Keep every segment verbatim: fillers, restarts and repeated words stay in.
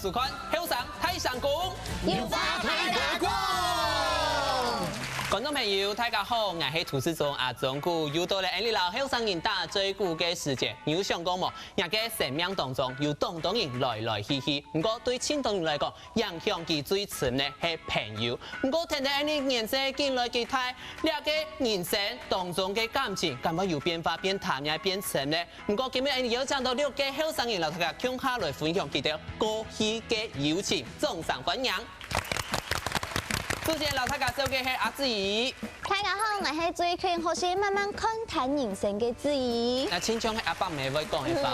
收看後生大聲公，有話大家講。觀眾朋友，大家好，𠊎係主持人阿忠牯，又到了𠊎俚摎後生人打嘴鼓个時節。你有想過無？若个生命當中有當多人來來去去，毋過對盡多人來講，影響佢最深个係朋友。毋過跈等𠊎俚年歲緊來緊大，這个人生當中个感情，敢會有變化、變淡也變深呢？ 毋過今日𠊎俚邀請到六个後生人摎大家共下來分享佢兜過去个友情，掌聲歡迎！首先摎大家紹介係阿志怡。大家好，𠊎係最近學習慢慢看淡人生个志怡。該親像係阿伯姆會講个話，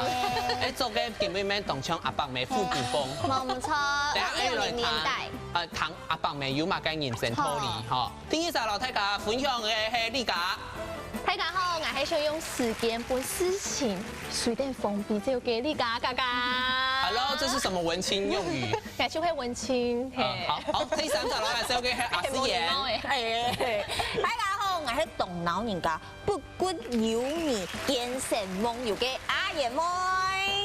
欸，做个根本面當像阿伯姆復古風。無毋著，等下𠊎俚來談，六零年代。呃，談阿伯姆有麼个人生道理吼。 第二儕摎大家分享个係麗嘉。大家好，𠊎係想用時間分事情隨等放飛走个麗嘉嘉嘉。Hello，這是什麼文青用語？𠊎就係文青，嘿。呃，好，好，第三儕摎大家紹介係阿思妍。欸，大家好，𠊎係當老人家，不 骨有味，見色忘友个阿燕妹。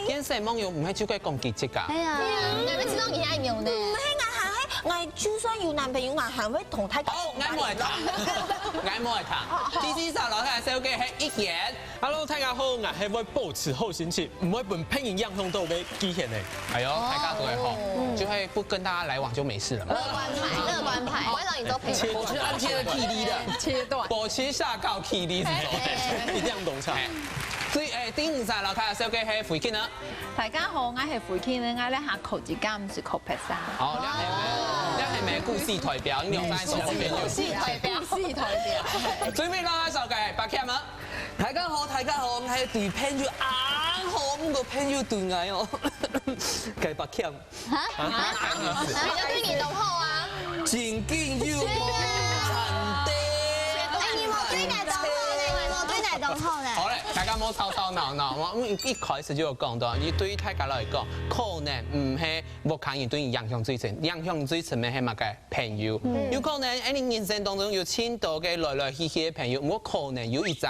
見色忘友毋係就該講佢自家？係啊，你哪會知道你係阿燕呢？毋係，𠊎還會，𠊎就算有男朋友，𠊎還會同大家講。哦，𠊎無愛聽，𠊎無愛聽。第四儕摎大家紹介係一言。Hello，大家好，𠊎係會保持好心情，毋會分別人影響到个機器人。 哎喲，大家都會吼，就會不跟大家來往就沒事了嘛。樂觀派，樂觀派，我會讓你做朋友。切斷，切斷，切斷。保持社交距離這種，一定要懂差。所以，欸，第五儕摎大家紹介係慧君呢。大家好，𠊎係慧君呢，𠊎這下考自家，毋係考別儕。好，這係，這係故事代表，你有發現什麼？故事代表，故事代表。最尾摎大家紹介柏謙呢。大家好，大家好，𠊎係對朋友恁好，毋過朋友對𠊎哦，該柏謙。 哈？啊，啥意思？你就對你當好啊。正經有無？對啊。慘的。欸，你無對𠊎當好呢，你無對𠊎當好呢。好了，大家莫吵吵鬧鬧，𠊎，𠊎一開始就有講到，你對於大家來講，可能毋係屋下人對你影響最深，影響最深个係麼个？朋友。有可能，欸，你人生當中有盡多个來來去去个朋友，毋過可能有一隻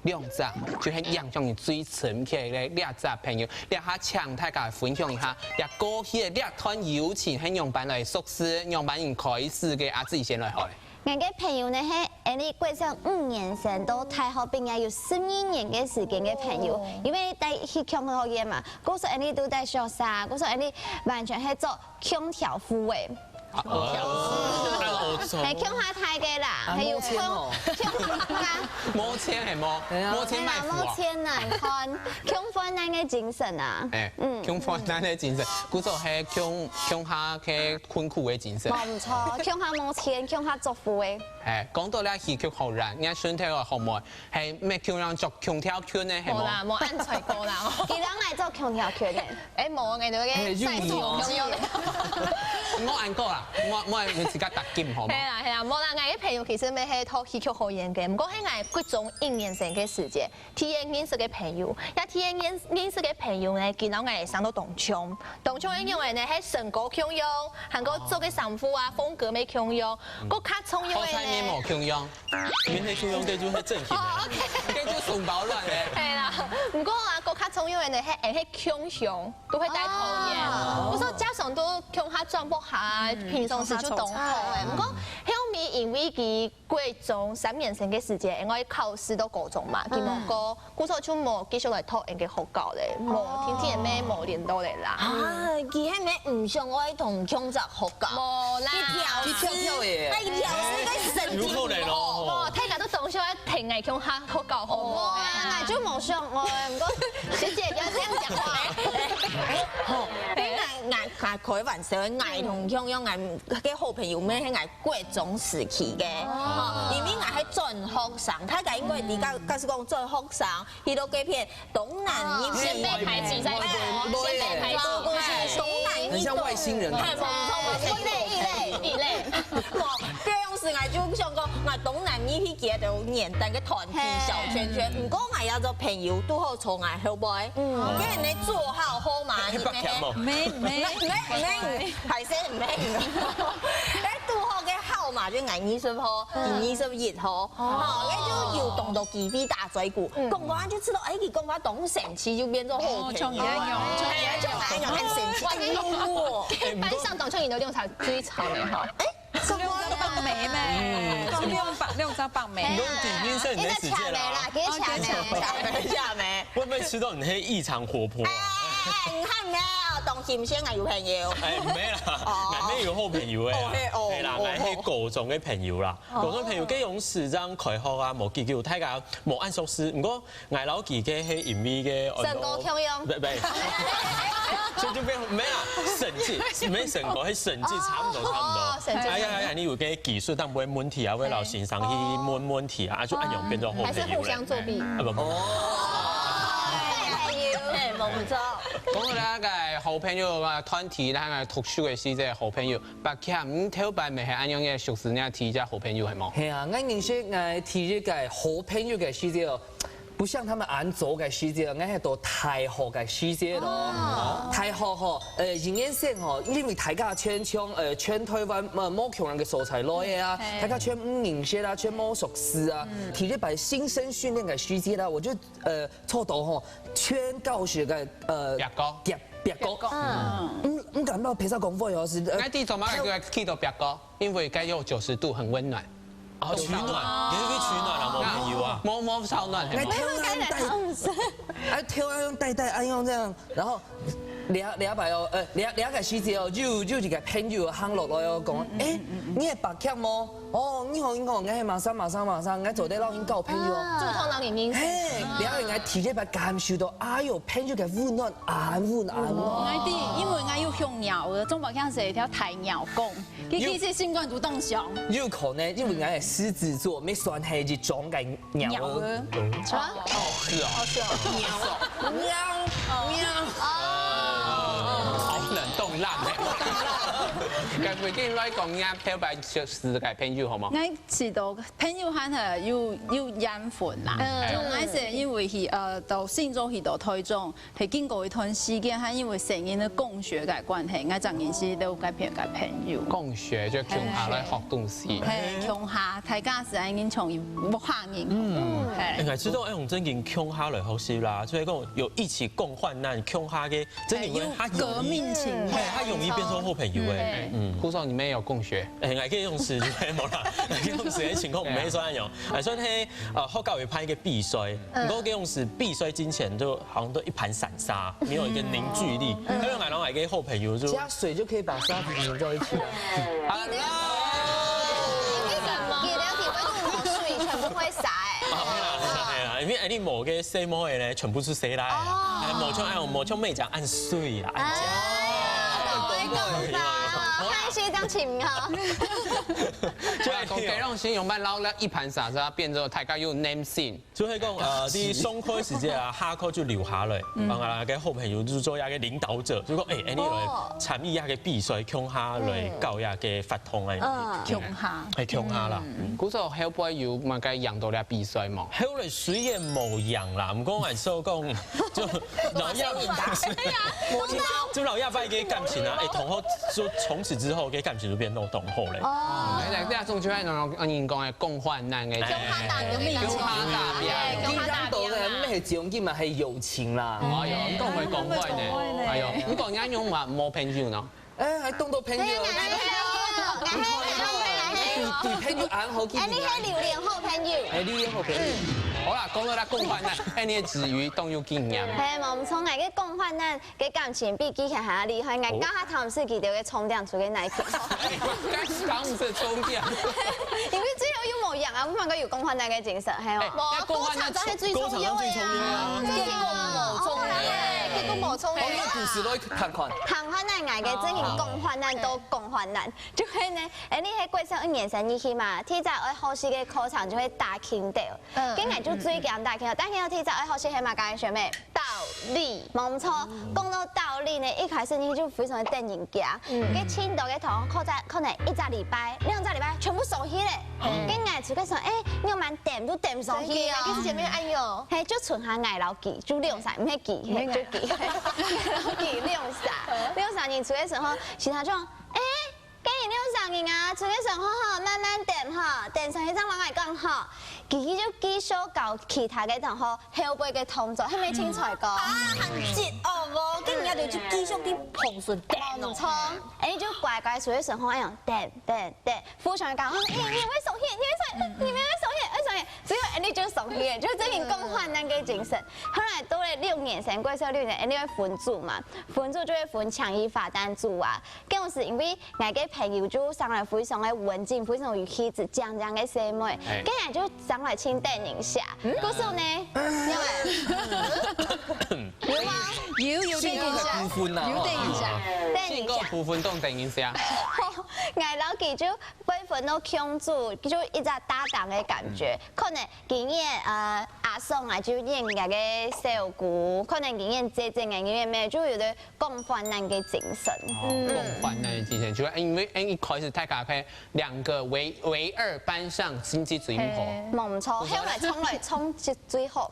兩隻，就係影響你最深刻个這隻朋友。這下請大家分享一下，這過去个這段友情係仰般來熟識，仰般人開始个，阿志先來好了。𠊎个朋友呢係𠊎俚國小五年生到大學畢業有十二年个時間个朋友，因為在去共學院嘛，故所𠊎俚都在宿舍，故所𠊎俚完全係做共條褲个。 哦，係共下大个啦，還有共，共下，無錢係無？無錢買褲啊？無錢難看，共患難个精神啊。欸，共患難个精神，故所係共，共下个困苦个精神。無毋著，共下無錢，共下做褲个。欸，講到這戲曲學院，你看順天个學妹， 係，乜共樣著共條裙呢，係無？無啦，無恁衰過啦。佢兩個著共條裙呢。欸，無，𠊎兜个係，有你哦。莫恁講啦，莫，莫自家打金好無？係啦，係啦，無啦，𠊎个朋友其實乜係讀戲曲學院个，毋過係𠊎國中一年生个時節，第一認識个朋友，也第一認，認識个朋友呢，佢摎𠊎生到當像，當像个樣仔呢，係身高共樣，還過著个衫褲啊，風格乜共樣，過較重要个呢。好彩面無共樣。 面係共樣，該就係正經个。哦，OK。該就雙胞卵个。係啦，毋過啊，過較重要个呢，係，係共鄉，都會戴桃園。哦。故所加上都共下轉屋下，平常時就當好个。共下做菜。毋過後尾因為佢國中三年生个時節，因為考試到高中嘛，佢無過 故所就無繼續來讀𠊎个學校咧，無，天天乜無聯絡咧啦。啊，佢係乜毋想愛同共隻學校？無啦。一條佢跳跳耶。那一條係个神經病哦。無，大家都總想愛同𠊎共下學校好無？無啊，𠊎就無想愛，毋過學姐不要這樣講話。吼，𠊎，𠊎，𠊎開玩笑，𠊎同共樣，𠊎个好朋友乜係𠊎國中時期个，吼，因為𠊎係轉學生，大家應該理解，假使講轉學生， 去到該片東南一，先被排擠再說，先被排擠。東南一，很像外星人。係，無錯，無錯，異類，異類，異類。無，這樣時𠊎就想講，𠊎東南一去結到原單个團體小圈圈，毋過𠊎有做朋友，拄好坐𠊎後背，嗯，跟人做好好嘛，你白天哦。沒，沒，沒，沒，還是沒。哎，拄好个好嘛，就𠊎二十號，佢二十一號，吼，該就有當多機會打嘴鼓。講講下就知道，哎，佢講話當神奇，就變做好朋友。哦，像你一樣，像你一樣。像你一樣，很神奇。哎呦，班上當像你的六才最吵的哈。哎，什么？六张棒梅咩？嗯，六张棒，六张棒梅。你都第一生的时节啦。一个巧梅啦，给巧梅。巧梅，巧梅。会不会吃到你那異常活泼啊？哎，你看没有，当新鲜啊，有朋友。哎，没啦，哦。还没有好朋友哎啦。哦，嘿，哦，对啦，哦，还是高中的朋友啦。哦。高中朋友，跟用时常开学啊，无几久，大家无恁熟识。不过， 𠊎摎佢个係因为个，呃，身高共樣。不，不，就，就變，沒啦，成績，沒身高，係成績差不多，差不多。哦，成績差不多。哎呀，哎呀，你有个技術，但不會問題啊，會摎先生去問問題啊，就恁樣變做好朋友了。還是互相作弊。啊，不，不。哦。哎，無錯。講到該个好朋友啊，團體，該个讀書个時節好朋友，伯謙，你頭擺乜係恁樣个熟識，你第一个好朋友係無？係啊，𠊎認識𠊎第一个好朋友个時節哦， 不像他們恁早个時節，𠊎係到大學个時節咯。哦。大學吼，呃，一年生吼，因為大家全從，呃，全台灣，呃，無共樣个所在來个啊，嗯，係。大家全毋認識啊，全無熟識啊。嗯。第一擺新生訓練个時節啦，我就，呃，坐到吼，全教室个，呃，壁角。壁，壁角。壁角。嗯。毋，毋敢摎別儕講話哦，係，呃，𠊎知做麼个去到壁角，因為該有九十度，很溫暖。 哦，取暖，你去取暖啊，無朋友啊。無，無取暖，係無？哎，突然帶，哎，突然帶帶，哎，用這樣，然後兩，兩擺哦，呃，兩，兩个時節哦，就，就一个朋友行落來哦，講，哎，你係白客無？哦，你好，你好，𠊎係馬上，馬上，馬上，𠊎做得摎你交朋友哦。主動摎你認識。嘿，然後𠊎第一擺感受到，哎喲，朋友个溫暖，恁溫暖哦。𠊎知，因為𠊎有養貓，我中白強係一條大貓公。 佢其實心肝肚當想。有可能因為𠊎係獅子座，乜算係一種个貓仔。貓仔。啊？哦，是哦。好笑。貓。貓。貓。哦。好冷凍爛欸。該不如來講一下頭擺識个朋友好無？𠊎知道朋友還係有，有緣分啦。嗯。就𠊎係因為去，呃，到新竹去到台中， 係經過一段時間，還因為細人个共學个關係，𠊎正認識到該片个朋友。共學就共下來學東西。係，共下，大家係恁樣從屋下人。嗯。係。哎，𠊎知道，哎，用正經共下來學習啦，所以講有一起共患難，共下个，正經有較革命情懷。係，較容易變成好朋友哎。嗯。嗯。胡總，你們有共學？哎，𠊎可以用詞就無啦，用詞个情況毋係算恁樣。哎，算係，呃，學校有辦一个比賽，嗯。毋過可以用詞比賽進前就 好像都一盤散沙，沒有一個凝聚力。嗯。因為𠊎摎𠊎个好朋友就加水就可以把沙子凝在一起了。Hello。你了解為什麼水全部會灑欸？哦，係啦，係啦，因為你某个細妹仔呢，全部係細倈仔啊。哦。哎，某像，哎，某像妹仔恁媠啦，恁靚。哎，懂欸，懂欸。看一些這樣情哈。就係講，該種形容，慢慢摎一盤散沙變做大家有耐心。 就係講，呃，你上課時節啊，下課就留下來，嗯。幫𠊎个好朋友就做一個領導者，就講，哎，哎，你來參與一個比賽，共下來搞一個活動啊。嗯。共下。哎，共下啦。嗯。故所後背有麼个贏到這比賽無？後來雖然無贏啦，毋過還係講，就老亞，就老亞伯个感情啊，哎，同學就從此之後个感情就變到當好咧。哦。來，來，這種就係那種，呃，人講个共患難个。共下打拚。共下打拚。哎，共下打拚啊。緊張到个，毋係獎金嘛，係友情啦。哎喲，你講會講話呢。哎喲，你講人家用嘛，無朋友呢。哎，還當多朋友。哎呀，哎呀，哎呀，哎呀。對，對朋友恁好，哎，你係榴槤好朋友。哎，榴槤好朋友。好啦，講到這共患難，哎，你个子瑜當有經驗。係，無錯，𠊎个共患難， 个感情比之前還較厲害，𠊎教下他們自己个重點出个哪一天。該是他們的重點。因為最後又無贏啊，毋過有共患難个精神，係無？哎，無，該共患難歌唱真係最重要啊。歌唱上最重要啊。結果無重要。哦，結果無重要。哎，故事都看看。共患難，𠊎个真正共患難都共患難，就係呢，哎，你係國小一年生入去嘛，第一愛學習个課程就係打琴調。 嗯。該𠊎就最驚打琴，打琴个第一愛學習係麼个，學妹？倒立，無錯。講到倒立呢，一開始你就非常个得人驚。嗯。該盡多个同學可能，可能一隻禮拜、兩隻禮拜全部收起咧。嗯。該𠊎就會想，哎，你慢慢等都等毋上去哦。真的哦，你之前沒有按鈕。嘿，就剩下𠊎摎佢，就兩儕，毋係佢，嘿，就佢，摎佢兩儕，兩儕人出个時候，其他就，哎，該你兩儕人啊，出去上課吼，慢慢等吼，等上去正摎𠊎講吼。佢就繼續教其他个同學後背个動作，係無清楚講？啊，很激哦哦，跟人家就繼續去碰水等哦。無錯，哎，就乖乖出去上課，哎喲，等等等，互相講，哎，你會手牽，你會手牽，你會手牽，會手牽，最後，哎，你就手牽，就真正共患難个精神。後來到了六年生，國小六年，哎，你會分組嘛，分組就會分強力發展組啊， 該時因為𠊎个朋友就生來非常个文靜，非常有氣質，靚靚个細妹，該𠊎就生來盡得人惜。故所呢，有無？有有得人惜，有得人惜，得人惜。性格部分當得人惜。𠊎摎佢就會分到共組，就一隻搭檔个感覺。可能佢演呃阿爽啊，就演人家个小姑，可能佢演姐姐，𠊎演妹，就有兜 共患難个精神。哦，共患難个精神，就因為因為一開始大家係兩個唯唯二班上成績最好。無毋著，後來衝來衝最最好。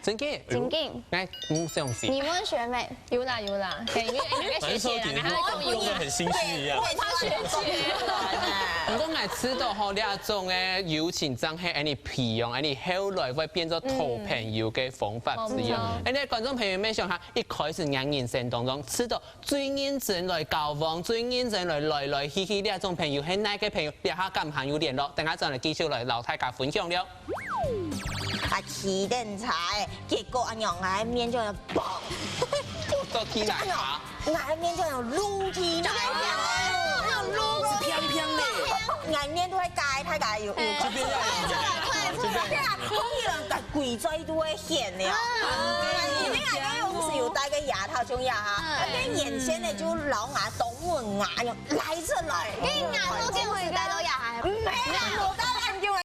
真个？真个。𠊎毋相信。你問學妹。有啦有啦，嘿，因為因為學姐啦，還會講有啦。很心虛一樣。我怕學姐。毋過𠊎知道吼，這種个友情正係恁樣培養，恁樣後來會變做好朋友个方法之一。恁樣觀眾朋友們想下， 一開始𠊎人生當中，知道最認真來交往、最認真來來來去去這種朋友，係哪個朋友？這下敢還有聯絡？等下轉來繼續來摎大家分享了。啊，騎電車欸，結果恁樣，𠊎面就爆，都騎哪啊？𠊎面就有擼起來，有擼，是平平的。𠊎面都會改，大家有有。這邊要，這邊要。對啊，講起來，鬼嘴都會顯的哦。 因為𠊎个有戴个牙套，像牙哈，該眼線呢就摎𠊎東問牙，用拉出來。你牙套就係戴到牙哈？沒有，我戴很久了。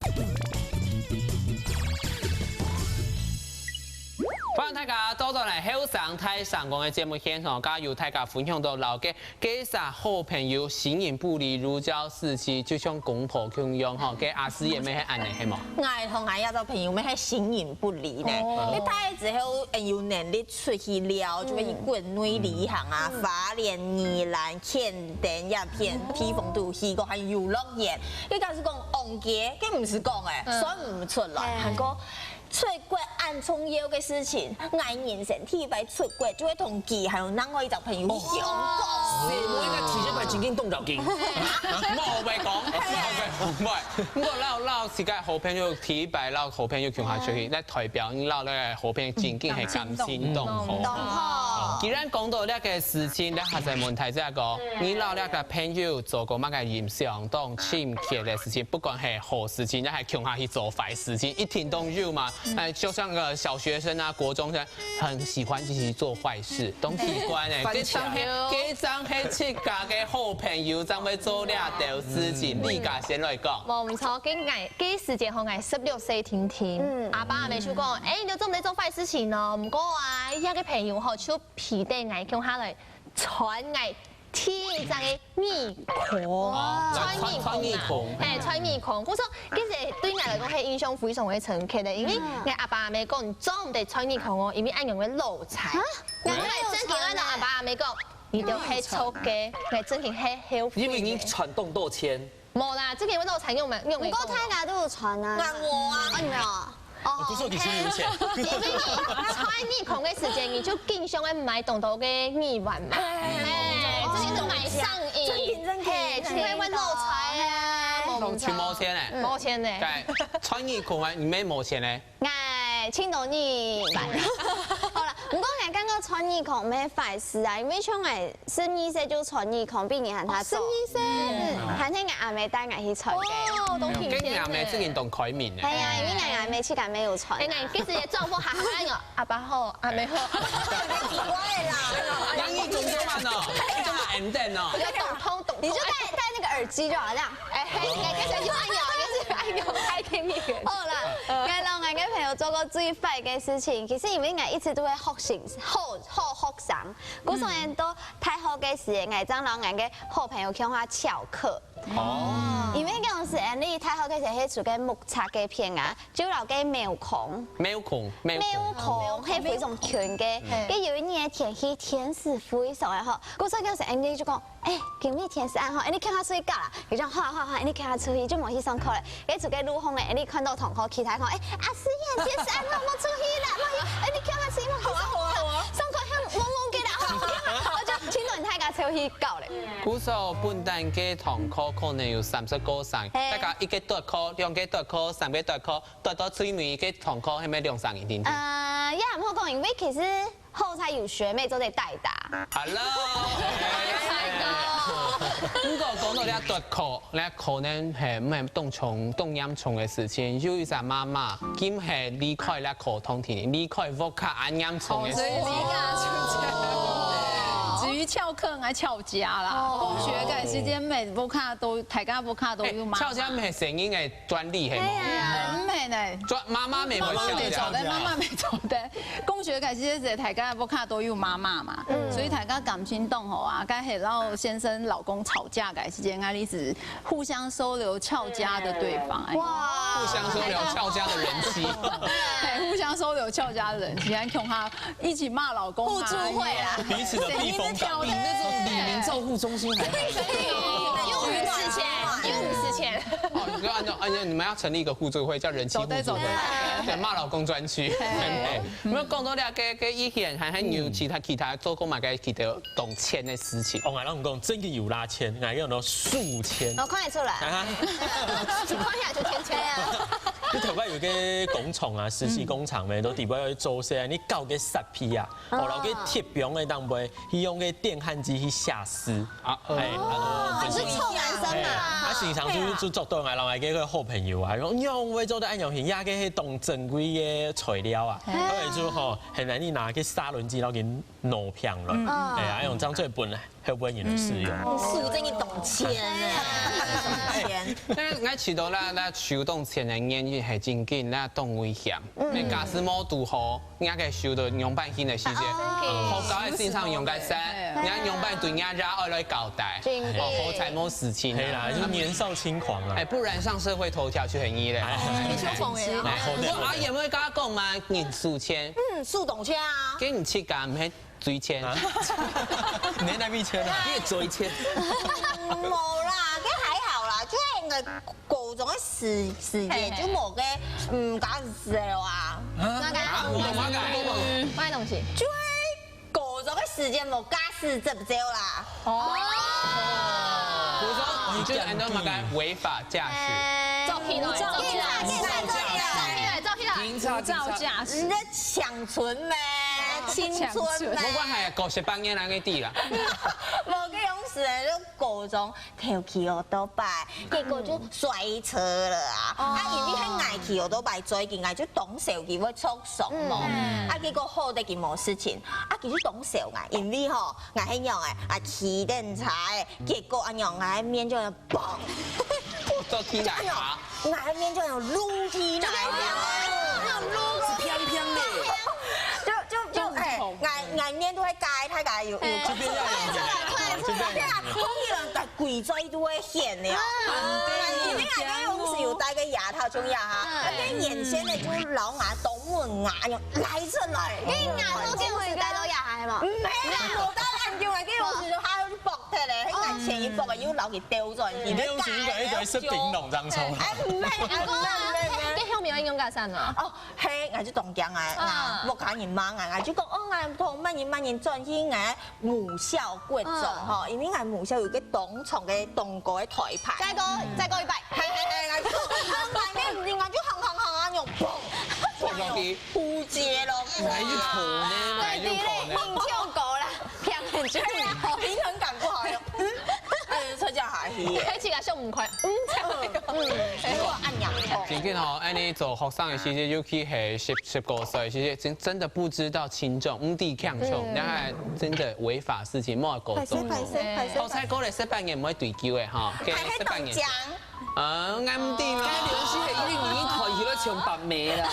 歡迎大家倒轉來後生大聲公个節目現場，今晡日大家分享到老个 該儕好朋友形影不離，如膠似漆，就像公婆共樣吼。該阿詩也乜係恁樣，係無？𠊎同𠊎這種朋友乜係形影不離呢。哦。你大了之後，欸，有能力出去尞，就會去國內旅行啊，花蓮、宜蘭、墾丁這片，避風都去過，還有遊樂園。你假使講往街，該毋使講欸，算毋出來。還過 出國恁重要个事情，𠊎人生第一擺出國，就會同佢還有另外一隻朋友去香港。哦，係，𠊎應該第一擺正經動腦筋。莫會講，莫會，莫會。毋過摎摎自家好朋友，第一擺摎好朋友共下出去，該代表你摎該好朋友正經係感情當好。當好。既然講到這個事情，這下再問大家講，你摎這個朋友做過麼个印象當深刻个事情？不管係好事情，也係共下去做壞事情，一定都有嘛。 哎，就像個小學生啊，國中生，很喜歡一起做壞事，當奇怪呢。該正係，該正係自家个好朋友，正會做這兜事情。你家先來講。無毋著，該𠊎，該時節吼，𠊎十六歲定定，阿爸阿姆就講，欸，你做毋得做壞事情哦。毋過啊，這個朋友吼，就陪等𠊎共下來，傳𠊎 第一隻个耳空，哇，傳耳空啦，傳耳空。係，傳耳空。故所，其實對𠊎來講，係印象非常个深刻个，因為𠊎阿爸阿姆講，你做毋得傳耳空哦，因為恁樣會老衰。𠊎正經愛摎阿爸阿姆講，你兜係著个，𠊎正經係後悔个。因為你傳當多錢。無啦，正經會老衰，用毋用？毋過大家都有傳啊。還𠊎啊。哦，你沒有啊？ 哦，故所佢先有錢。因為你傳耳空个時間，你就經常會買當多个耳環嘛。欸，這就是買上癮。正經，正經，係，正經會老衰啊。無毋著。就無錢欸。無錢欸。該傳耳空啊，你乜無錢欸？𠊎盡多耳環。好啦，毋過𠊎感覺傳耳空毋係壞事啊，因為像𠊎 十二歲就傳耳空，比你還較早。哦，十二歲。嗯，還係𠊎阿姆帶𠊎去傳个。哦，都挺天的。跟你阿姆最近當開明呢。係啊，因為𠊎阿姆自家沒有傳啊。哎，那你其實也照顧好好啊，阿爸好，阿姆好。你奇怪啦。那你怎麼辦呢？你怎麼安定呢？你就懂通懂通。你就戴戴那個耳機就好，這樣。哎，嘿，你看，就是有按鈕，就是哎呦，太天然。好啦，𠊎摎𠊎个朋友做過最壞个事情，其實因為𠊎一直都係學生，好好學生，故所以到大學个時節，𠊎正摎𠊎个好朋友共下翹課。哦。因為該時節，你大學个時節係讀个木材个片啊，就摎个廟公，廟公，廟廟公。公係非常近个。嗯。該有一年个天氣天時非常个好，故所該時節，𠊎就講， 哎，今日天時恁好，哎，你共下出去搞啦。佢講好啊好啊好啊，哎，你共下出去就無去上課咧。該就該路項咧，哎，你看到同學其他講，哎，阿思燕，天時恁好，莫出去啦，莫去，哎，你共下出去，莫去上課啦，好啊好啊好啊，上課還戇戇个啦，好啊好啊，𠊎就牽等大家出去搞咧。故所本旦个堂課可能有三十個生，嘿。大家一個奪課，兩個奪課，三個奪課，奪到最尾个堂課，係毋係兩三個定定？呃，也毋好講，因為其實 好在有學妹做得代打。Hello。毋過講到這奪課，這可能係毋係當重、當嚴重个事情。有一隻媽媽，竟係離開這課堂，離開屋下恁嚴重个事情。哦，所以離家出走。至於翹課，𠊎翹家啦。哦。放學个時間，每屋下都，大家屋下都有媽媽。哎，翹家毋係細人个專利，係無？哎呀，毋係呢。專，媽媽乜會翹家。媽媽乜做得，媽媽乜做得。 放學个時節，大家屋下都有媽媽嘛，嗯。所以大家感情當好啊，該係摎先生、老公吵架个時節，𠊎一直互相收留翹家的對方。哎。哇。互相收留翹家的人妻。對，互相收留翹家的人妻，還共下一起罵老公啊。互助會啊。彼此的避風港。你那種李明照護中心還好。用於事前，用於事前。哦，你就按照，按照你們要成立一個互助會，叫人妻互助會。走，對，走，對。對，罵老公專區。嘿。嘿。 毋過講到這个，个以前還，還有其他，其他做過麼个其他當賤个事情？哦，𠊎摎你講，真个有罅賤，𠊎用到數千。哦，看得出來。啊哈。看起來就賤賤啊。你頭擺有个工廠啊，石屎工廠咩，都底背愛做事啊，你搞个設備啊，哦，然後个鐵枋个當背，去用个電焊機去下絲。 啊，哎，哦，啊，你是臭男生嘛？哎，啊，時常就，就做到𠊎摎𠊎个好朋友啊，講，仰會做得恁樣形，也个係當珍貴个材料啊，哎。後來就吼，很難你拿去砂輪機，然後給挪平了，嗯。哎，啊，用這樣最本來，後背人的使用。哦，素質你懂錢哎，懂錢。但是𠊎試著啦，那手動錢的原因係真緊，那當危險。嗯。那假使無堵好， 人家个手都仰般形个時節，哦。學校个先生仰般生，哎呀。人家仰般對人家愛來交代，真的。哦，好彩無事情啊。係啦，就年少輕狂啊。哎，不然上社會頭條就很易咧。哎。哦，你說講的啊。哎，好的，好的。你說阿姨有沒有跟他講嘛？人數錢。嗯，數動錢啊。給你去幹，毋係追錢。啊？你那筆錢啊？你追錢。無啦，這還好啦，這應該 高中个時，時節就無个，嗯，駕駛了啊。啊？麼个？啊，無，無，無，無。嗯，麼个東西？就係高中个時節無駕駛執照啦。哦。我說，你就安到麼个違法駕駛？哎。照起來，照起來，照起來，照起來，照起來。警察，警察。無照駕駛。你在鄉村咩？鄉村咩？無關係啊，九十八年來个地啦。無，該種時就高中 頭騎奧多拜，結果就摔車了啊！哦。啊，因為係𠊎騎奧多拜，所以佢𠊎就當愁佢會著傷嘛。嗯。啊，結果好得佢無事情，啊，佢就當愁𠊎，因為吼，𠊎係仰仔，啊，騎電車个，結果恁樣，𠊎面就砰，我做天來啊！𠊎面就有挵起來，就係砰砰的。就，就，就，哎，𠊎，𠊎面都會改，大家有，有，哎，這邊要有，這邊要有。對啊，空氣人在 鬼嘴都會顯了。啊，因為𠊎該種時有戴个牙套，就牙哈，嗯。啊，該眼線呢就摎牙、東門牙，哎喲，拉出來。該牙套這種時戴到牙下係無？毋係啦，無戴恁久啊，該種時就下就剝忒咧，該眼線一剝啊，又摎佢丟轉去。你該種時應該，應該食檳榔正著。哎，毋係，毋係，毋係，毋係。該後面愛用个啥呢？哦，嘿，𠊎就當驚啊，啊。啊，屋下人罵𠊎，𠊎就講，哦，𠊎同麼人麼人轉去，𠊎 母校國中吼，嗯。因為𠊎母校有個當長个當高个台牌。再過，再過一擺。嘿嘿嘿，𠊎就，啊，𠊎就，𠊎就行行行啊，那種砰，砰落去。蝴蝶咯。哪有可能？哪有可能？對，對，對，你跳高啦，砰，很重要。對啊，平衡感不好，就，嗯，哎，車架下去。開起來秀五塊，嗯，這樣。嗯，如果按烊後。真緊吼，恁呢做學生个時節，尤其係十，十九歲个時節，真，真的不知道輕重，毋知輕重，嗯。然後真的違法事情，莫過做。歹勢，歹勢，歹勢。好彩過了十八年，毋會追究个哈，OK，還，還十八年。當講。啊，𠊎毋知啦。該聯繫係因為你一抬起來像白眉啦。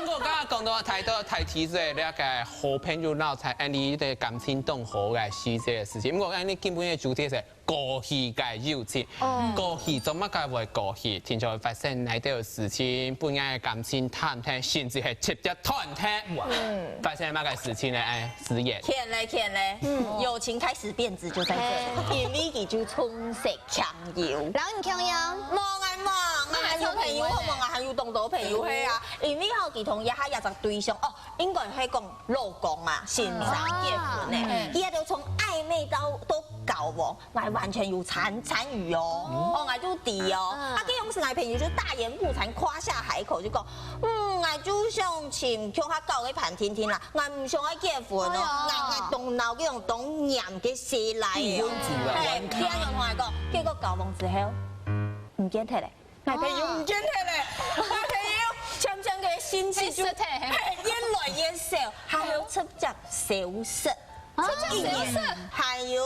毋過剛剛講到提到大體這个好朋友鬧財，恁呢个感情當好个係這个事情。毋過恁呢今晡日个主題係過去个友情。過去做麼个會過去？定著會發生哪兜事情，分𠊎个感情淡忒，甚至係直接斷忒。發生麼个事情呢？哎，思燕。欠嘞，欠嘞，友情開始變質就在這裡，因為佢就充塞強友。然後你強友？無啊無啊，𠊎還有朋友，好無？𠊎還有當多朋友，係啊，因為吼，佢同這下這隻對象，哦，應該係講老公啊，先生結婚呢，佢都從曖昧到到交往， 𠊎完全有參參與哦，哦，𠊎就知哦。啊，該種係𠊎朋友就大言不慚，誇下海口就講，嗯，𠊎就想尋共下搞个潘婷婷啦，𠊎毋想愛結婚哦，𠊎𠊎當惱該種當黏个細賴哦。哎，你恁樣同𠊎講，結果交往之後，毋見忒咧，𠊎朋友毋見忒咧，𠊎朋友漸漸个心機就，哎，越來越少，還有直接消失。 一年，還有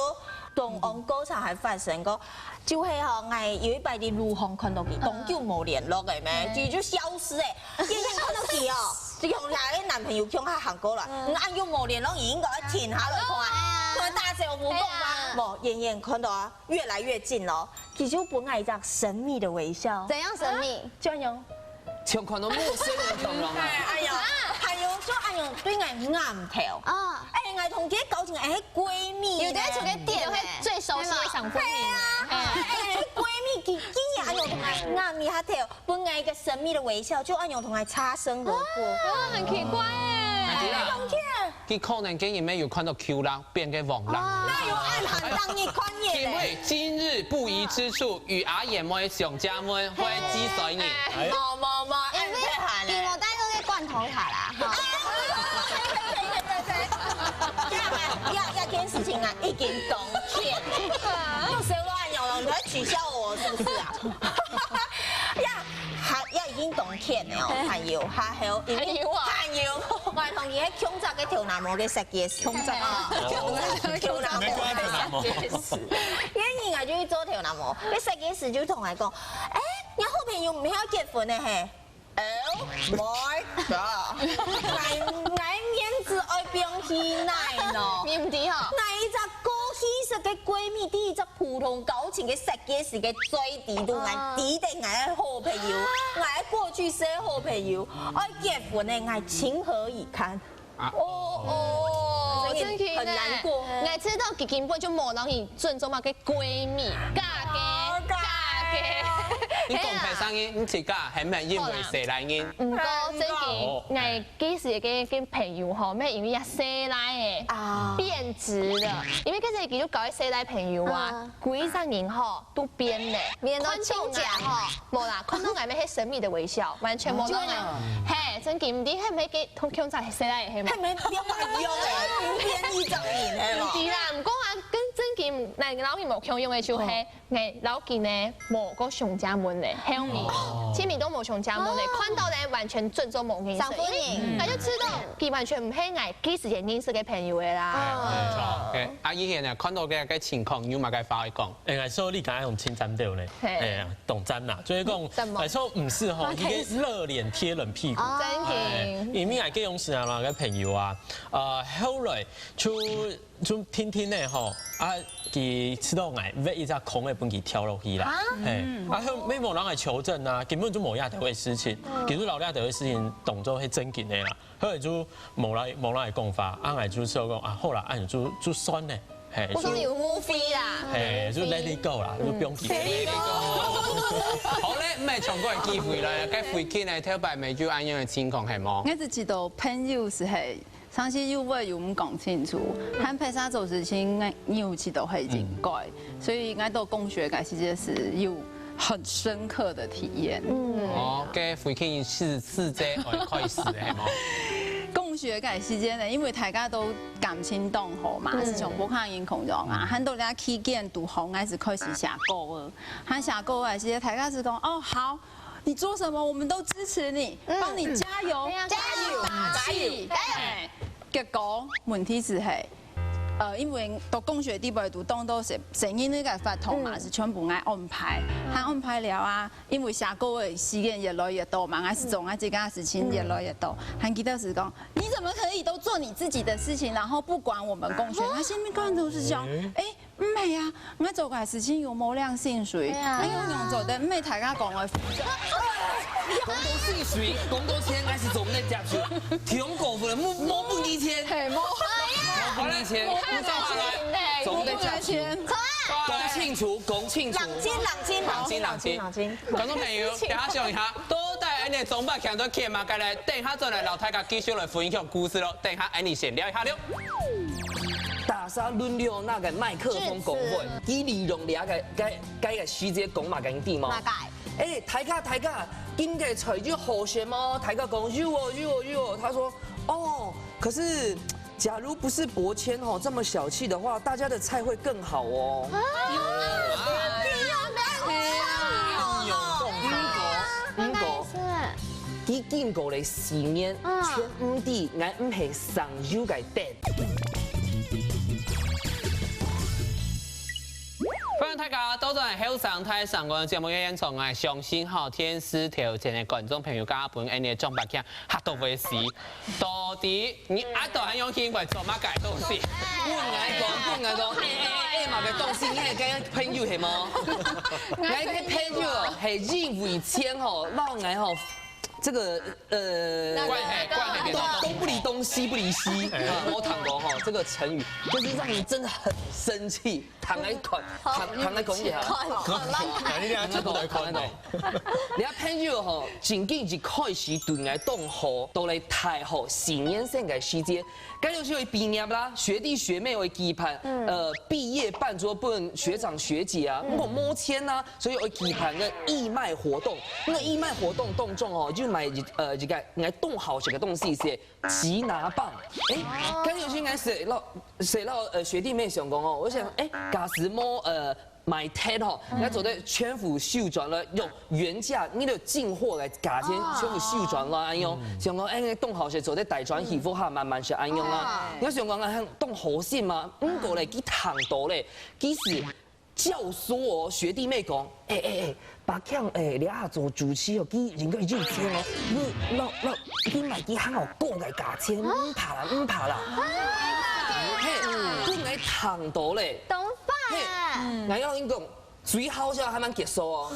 當戇高潮還發生過，就係吼，𠊎有一擺在路項看到佢，當久無聯絡个咩，佢就消失欸，遠遠看到佢哦，就同佢个男朋友共下行過來，嗯，恁久無聯絡，你應該愛停下來看啊，同佢打招呼講啊，無，遠遠看到啊，越來越近咯，佢就分𠊎一張神秘的微笑，怎樣神秘？就恁樣。 像看到陌生人共樣啊。哎，哎呀，還有就恁樣對𠊎頷頭。啊。哎，𠊎同佢交情，哎，閨蜜呢。有的就个點呢，最熟悉的想分你呢。哎呀，哎，閨蜜佢竟然恁樣同𠊎頷一下頭，分𠊎一個神秘的微笑，就恁樣同𠊎擦身而過。啊，很奇怪哎。哎，同佢。 佢可能今日乜有看到Q啦，變个黃啦。哪有恁閒當日看日咧？請問今日不宜之處，與阿燕妹上家門，會知誰呢？無無無，恁太閒咧。因為佢無帶到个罐頭塔啦，哈。對對對對對，這這這件事情啊，已經當欠，用手亂用了，你在取笑我是不是啊？呀，還也已經當欠了哦，還有還有，還有啊，還有。 𠊎同佢係共隻个頭那毛个設計師。共隻啊，共隻頭那毛个設計師。因為𠊎就去做頭那毛，該設計師就同𠊎講，哎，你好朋友毋係要結婚个嘿？哦，無，𠊎𠊎面子愛放去哪呢？你毋知吼？𠊎一隻過去式个閨蜜，第一隻普通交情个設計師个最底肚，𠊎知得𠊎个好朋友，𠊎過去式个好朋友，愛結婚个，𠊎情何以堪？ 哦哦，真个很難過。𠊎知道佢根本就無摎你尊重麼个閨蜜，假个，假个。你講大聲音，你自家還毋係因為細賴人？毋過正經，𠊎其實个个朋友吼，乜因為這細賴个變質了，因為其實佢就交个細賴朋友啊，歸隻人吼都變了，看到𠊎吼，無啦，看到𠊎乜係神秘的微笑，完全無摎𠊎，嘿，正經毋知係毋係个 同共隻細賴係無？還沒兩個人用欸，五點一張臉係無？毋知啦，毋過啊，跟正經，𠊎摎你無共樣个就係，𠊎摎佢呢，無過上家門呢，後面，前面都無上家門呢，看到呢完全尊重無認識，因為𠊎就知道佢完全毋係𠊎幾時前認識个朋友个啦。沒錯，OK，啊，以前呢看到个个情況，你有麼个話愛講？ 哎，來說你剛才用稱讚對呢，嘿，哎呀，當讚啦，就是講，怎麼？來說毋係吼，一個熱臉貼冷屁股，哦，真的，因為𠊎个用時啊，个朋友啊，呃，後來就就天天呢吼，啊，佢知道𠊎挖一隻空个分佢跳落去啦，嘿，啊，後尾無人來求證啊，根本就無這條个事情，其實老這條个事情當做係正經个啦。 後來就無來無來講話，啊，𠊎就笑講啊，好啦，啊，就就算了，嘿，我講有無非啦，嘿，就 let it go 啦，就放佢。好咧，毋係唱歌个機會啦，該回去呢，頭擺咪就恁樣个情況係無？𠊎只知道朋友係係，常時有話有毋講清楚，還拍啥做事情，𠊎有知道係應該，所以𠊎到公學个時節係有 很深刻的體驗。哦，該回去係四節愛開始个係無？公學个時間呢，因為大家都感情當好嘛，係像屋下人共樣啊，很多人期間堵好，𠊎係開始寫歌个，還寫歌个時間，大家係講哦好，你做什麼我們都支持你，幫你加油，加油，打氣，加油。結果問題係係。呃，因為到工作个地步，就當多係，係因為个法堂嘛，嗯。係全部愛安排，嗯。還安排了啊，因為寫歌个時間越來越多嘛，還係做啊這個事情越來越多，還記得係講，你怎麼可以都做你自己的事情，然後不管我們工作？他心裡面根本都是想，欸， 毋係啊，𠊎做个事情又無領薪水，對啊。哎喲，用做得毋係大家講个。講到薪水，講到錢，還係做毋得接受。忒過分了，無，無分你錢。係，無。無分你錢，無做下來，做毋得接受。講清楚，講清楚。冷靜，冷靜，冷靜，冷靜，冷靜。觀眾朋友，大家想一下，到底恁樣總把強都欠嘛？該來，等下再來，老大家繼續來分享故事咯。等下，恁樣先尞一下了。 大家輪流拿个麥克風講話，佢利用這个，該，該个時間講麼个你知無？麼个？哎，大家，大家，今个菜有好食無？大家講有哦，有哦，有哦。他說，哦，可是假如不是伯謙吼這麼小氣的話，大家的菜會更好哦。啊！毋過，毋過，佢經過了四年，嗯。全毋知𠊎毋係省油个電。 歡迎大家倒轉來後生大聲公个節目个現場，𠊎相信吼，電視頭前个觀眾朋友，剛剛分𠊎个張伯強嚇到會死。到底你阿斗還用心會做麼个東西？問𠊎講，問𠊎講，哎哎哎，麼个東西？你係該朋友係無？𠊎个朋友係因為錢吼，讓𠊎吼，這個呃，關係，關係變成都，都不離東，西不離西。啊，我聽過吼，這個成語就是讓人真的很生氣，躺來看，躺，躺來講一下。啊，你這樣就不來看哦。你看朋友吼，正經一開始對𠊎當好，到了大學四年生个時節，該就係會畢業啦，學弟學妹會舉辦，呃，畢業辦桌分學長學姐啊，毋過無錢啊，所以會舉辦个義賣活動。該義賣活動當中哦，就買一，呃，一個 𠊎當好食个東西係吉拿棒。哎，剛有些人寫到，寫到，呃，學弟妹想講哦，我想，哎，假使無，呃，買忒吼，𠊎做得全部收轉來，用原價，你个進貨个價錢全部收轉來，恁樣。想講，哎，當好食做得帶轉去，屋下慢慢食，恁樣啦。你想講，哎，當好食嘛，毋過咧，佢聽到咧，其實 教唆哦，學弟妹講，哎哎哎，伯強，哎，你啊做主持哦，佢應該有錢哦，你，那，那，你買佢行好高个價錢，毋怕啦，毋怕啦。嘿，分𠊎聽到咧。當好啊。嘿，𠊎要你講，最好笑還吂結束哦。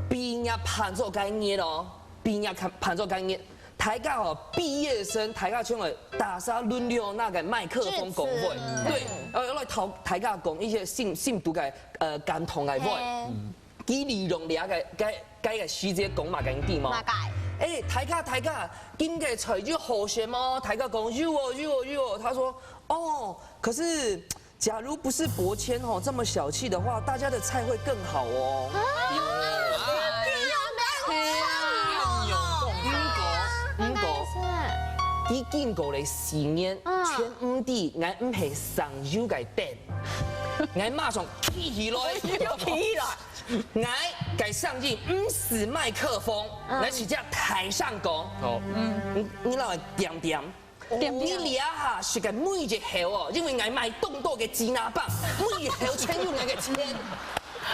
畢業辦桌該日哦，畢業辦桌該日， 大家哦，畢業生，大家全部大家輪流拿个麥克風講話。對，呃，來同大家講一些心，心肚个，呃，感動个話。佢利用這个，該，該个時節講麼个你知無？麼个？哎，大家，大家，今个菜有好食無？大家講有哦，有哦，有哦。他說，哦，可是 假如不是伯謙吼這麼小氣的話，大家的菜會更好哦。毋過，毋過，佢經過了四年，全毋知𠊎毋係省油个電。𠊎馬上企起來，又企起來。𠊎个聲音毋使麥克風，𠊎直接大聲講。哦。你，你讓𠊎恬恬。 你這下食个每一口哦，因為𠊎買當多个雞拿棒，每一口全有𠊎个錢。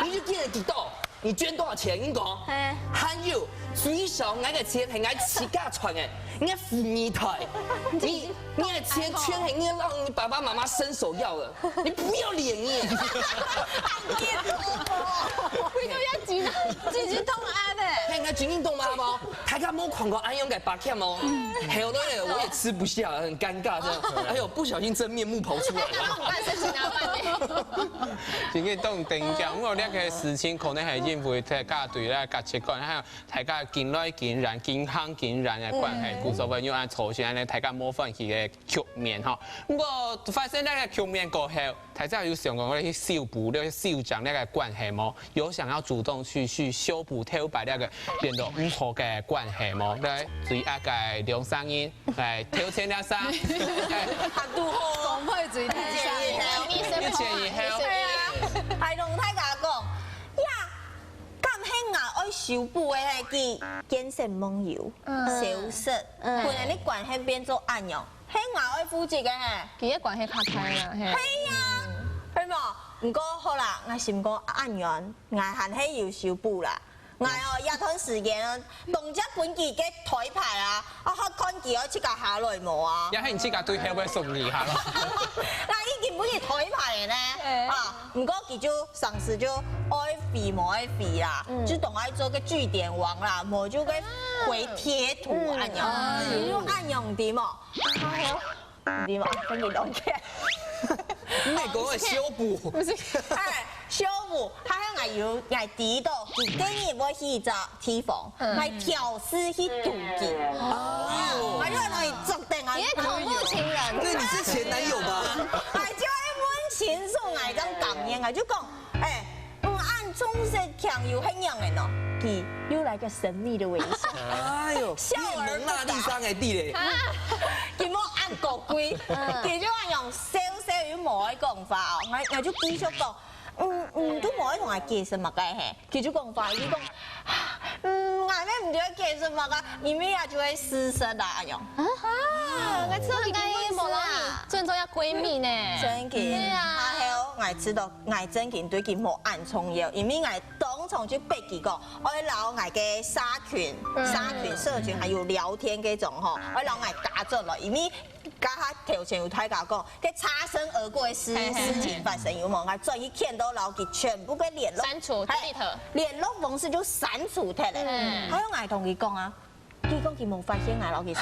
你就見得幾多，你捐多少錢？你講，還有最少𠊎个錢係𠊎自家賺个，𠊎富二代。你，你个錢全係你讓你爸爸媽媽伸手要的，你不要臉你！你都要緊，緊緊動啊呢。嘿，𠊎緊緊動啊無？ 大家無看過恁樣个伯謙哦，後來我也吃不下，很尷尬這樣。哎喲，不小心真面目跑出來了。半生情啊，半年。今天動等一下，因為這個事情可能係因為大家對這個價值觀，還有大家緊來緊遠、緊行緊遠个關係，故所以有恁粗心，恁大家無歡喜个局面吼。不過發生這個局面過後， 大家有想過要去修補、要去修正這個關係無？有想要主動去，去修補頭擺這個變到毋好个關係無？來，最後个兩三人，來，頭前這三，來，合肚好哦。講話最大聲。一前一後。一前一後。對啊，還同大家講，呀，敢係𠊎愛修補个係佢見色忘友，嗯。消失，嗯。本來你關係變做恁樣，係𠊎愛負責个嘿。佢个關係較大啦，嘿。係啊，係無？毋過好啦，𠊎心講恁樣，𠊎還係有修補啦。𠊎哦，這段時間哦，當隻分佢个台牌啊，啊，看佢哦，自家下來無啊？也係你自家對後尾送你下咯。𠊎已經分佢台牌了呢，嘿。啊，毋過佢就上次就愛飛無愛飛啦，嗯。就當愛做个句點王啦，無就个回貼圖嗯。恁樣，嗯。就恁樣的嘛。哎喲，你嘛，分你弄起來。你講个修補，毋係。哎，修補，還有𠊎有，𠊎知道，佢今日會去一隻地方，嗯。𠊎挑事去堵佢。哦。𠊎就來捉等啊。你是恐怖情人。那你是前男友吧？𠊎就會問清楚，𠊎正講，𠊎就講，哎，嗯，恁重色輕友係仰个喏？佢又來個神秘的微笑。哎喲，笑而不答。你蒙娜麗莎个地雷。佢無恁高貴，嗯。佢就恁樣笑笑又無愛講話哦。𠊎，𠊎就繼續講，嗯，嗯，都無愛同𠊎解釋麼个嘿。佢就講華語，佢講，嗯，𠊎也毋知解釋麼个，因為啊就會失神啦，恁樣。啊，該這個應該無啦，尊重要閨蜜呢。真的。對啊。然後𠊎知道，𠊎真的對佢無恁重要，因為𠊎當場就逼佢講，愛摎𠊎个社群、嗯。社群、社群還有聊天該種吼，愛摎𠊎加轉來，因為 剛才頭前有大家講，該擦身而過个事，嘿嘿嘿。事情發生有無？𠊎轉去看到摎佢全部个聯絡，刪除，嘿，delete。聯絡方式就刪除忒了。嗯。還有𠊎同佢講啊，佢講佢無發現𠊎摎佢刪。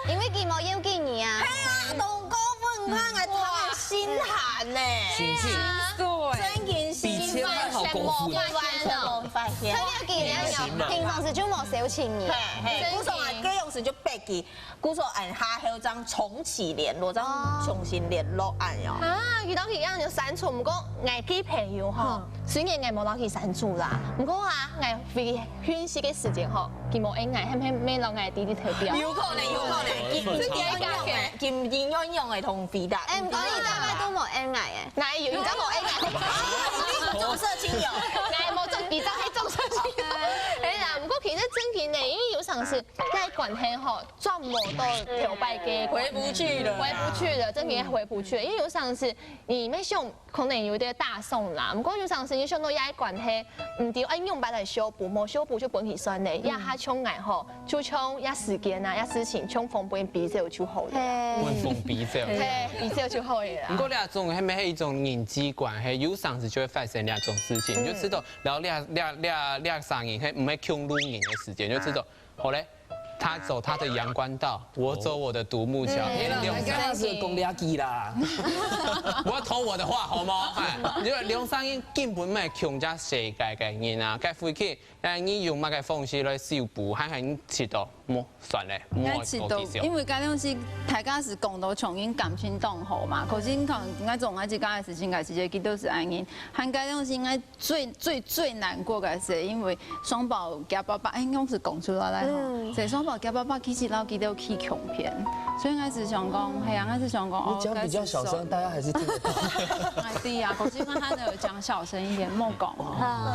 因為佢無要緊你啊。係啊，當過分，你看𠊎頭心寒呢。哇。真的是，比千萬還要過分。完全無發現。他沒有給你啊，平常時就無消遣你。嘿嘿，真的。故所啊，該樣時就逼佢 故所俺下後正重啟聯絡，正重新聯絡恁樣。啊，佢當時恁樣就刪除，毋過𠊎个朋友吼，雖然𠊎無摎佢刪除啦，毋過啊，𠊎回訊息个時間吼，佢無應𠊎，係毋係無摎𠊎delete忒掉？有可能，有可能，金金用用的，金金用用的同回答。哎，毋過你大概都無應𠊎誒。哪有？你都無應𠊎？你中色親友。哪有無中？你當係中色親友？哎呀，毋過其實真經呢，因為有常時 該關係吼，轉無到頭擺个關係。回不去了啦。回不去了，真的回不去了。因為有常時你愛想，可能有點大宋啦，毋過有常時你想到這關係，毋知愛仰般來修補，無修補就分佢算了。這下像𠊎吼，就像這時間啊，這事情，像風分佢飛走就好了。嘿。分風飛走。嘿，飛走就好了啦。毋過這種係毋係一種人際關係，有常時就會發生這種事情，你就知道，然後這這這這三人係毋係共路人个時間，就知道，好咧。 他走他的陽關道，我走我的獨木橋。嗯。哎，兩三人，你敢若是講這句啦？我講我的話好無？哎，你兩三人根本毋係共隻世界个人啊，該回去，哎，你用麼个方式來修補，還還知道，莫算了，莫應該知道，講繼續。因為該東西大家係講到像因感情當好嘛，可是你看，應該總愛自家个事情，該時節佢都係恁樣，還該東西應該 最最最難過个係，因為雙寶厥爸爸，哎，應該係講出來了吼。嗯。所以雙寶厥爸爸其實摎佢兜起共片，所以𠊎係想講，係啊，𠊎係想講，哦，你講比較小聲，該係大家還是聽得到。哎，對呀，可是𠊎還係有講小聲一點，莫講哦。啊。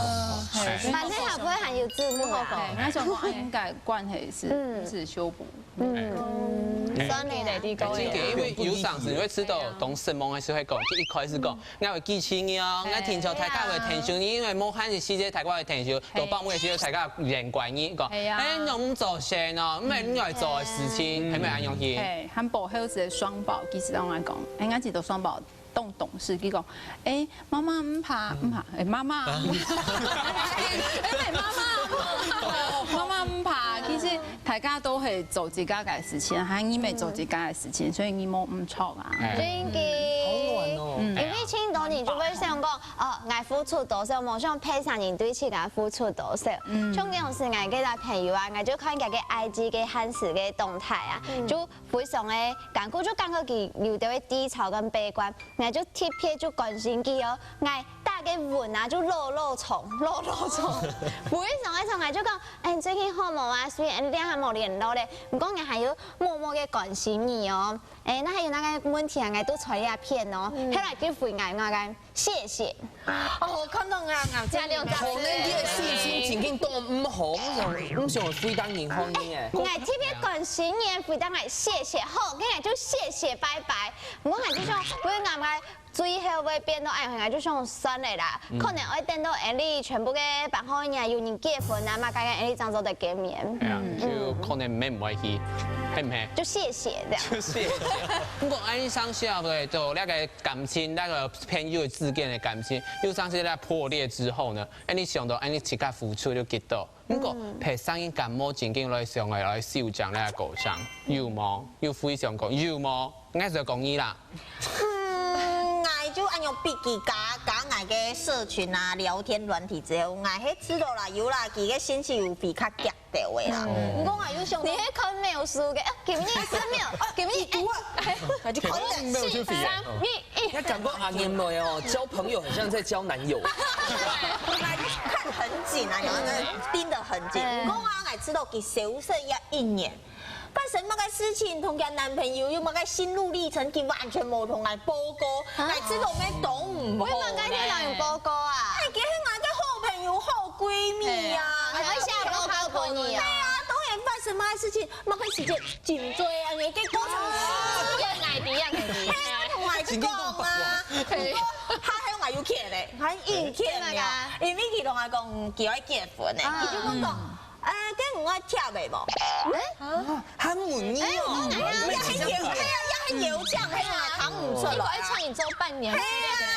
係，反正也毋會還有字幕好講。哎，𠊎想講，哎，應該關係係，嗯。係修補。 嗯，哎。算了啦。哎，真个，因為有常時你會知道，當失望个時候會講，就一開始講，嗯。𠊎會記起你哦，哎。𠊎定著大家會疼惜你，因為無閒个時節大家會疼惜，哎。當放鬆个時候大家會關心你，講，哎呀。哎，你毋做事哦，毋係你愛做个事情，嗯。係毋係恁樣去？哎，還保護个雙寶，其實摎𠊎講，哎，𠊎知道雙寶 當懂事，佢講，哎，媽媽毋怕，毋怕，哎，媽媽，啊。哎，媽媽，媽媽毋怕。其實大家都會做自家个事情，還你也做自家个事情，所以你無毋著啊。哎。真个。好暖哦。嗯。因為盡多人就會想講，哦，𠊎付出多少，無想別儕人對自家付出多少。嗯。像有時𠊎个朋友啊，𠊎就看佢个I G个限時个動態啊，嗯。就 非常个艱苦，就感覺佢有兜个低潮跟悲觀，𠊎就特別就關心佢哦，𠊎打个文啊，就老老長，老老長。非常个長，𠊎就講，哎，你最近好無啊？雖然你這下無聯絡咧，毋過𠊎還有默默个關心你哦。哎，若還有麼个問題啊，𠊎都在這片哦。後來就回𠊎，𠊎講謝謝。哦，看到啊，𠊎這樣可能你个信心正經都毋好，毋想，毋想回答人好呢。𠊎特別關心你，回答𠊎謝謝，好，該𠊎就謝謝，拜拜。毋過𠊎就想，我應該 最後會變到哎，𠊎就想算了啦，可能愛等到𠊎俚全部个班號人啊，有人結婚啊，嘛，該𠊎俚正做得見面。哎呀，就可能毋會去，係毋係？就謝謝這樣。就謝謝。毋過恁樣想想，對，就那個感情，那個朋友之間的感情，又像是在破裂之後呢，恁樣想到恁樣自家付出就幾多。 毋過，別儕人敢無正經來想愛來修正這個過程，有無？有非常講，有無？𠊎就講你啦。嗯，𠊎就恁樣比起加，加𠊎个社群啊、聊天軟體之後，𠊎係知道啦，有啦，佢个信息有比較遽到个啦。毋過𠊎又想到，你係看描述个，啊，今日係看描，今日，哎，哎，就看了。看描述啊。三二一。你感覺阿年妹哦，交朋友很像在交男友。看很緊啊，然後呢，盯得很緊。嗯。毋過啊，𠊎知道佢消失一一年，發生麼个事情，同佢男朋友有麼个心路歷程，佢完全無同𠊎報告，啊。𠊎知道咩當毋好。為麼个你愛報告啊？哎，佢係𠊎个好朋友、好閨蜜啊。係啊，還會寫報告分你啊？對啊，當然發生麼个事情，麼个時間，真多啊，你个過程。一樣愛知，一樣愛知。係啊，同𠊎講啊。 佢還有𠊎有欠咧，還有欠了，因為佢同𠊎講佢愛結婚咧，佢就問講，呃，該你愛貼个無？啊，還問你哦，也很有，係啊，也很有講，係啊，講毋出來啊。一個愛唱演奏半年。係啊，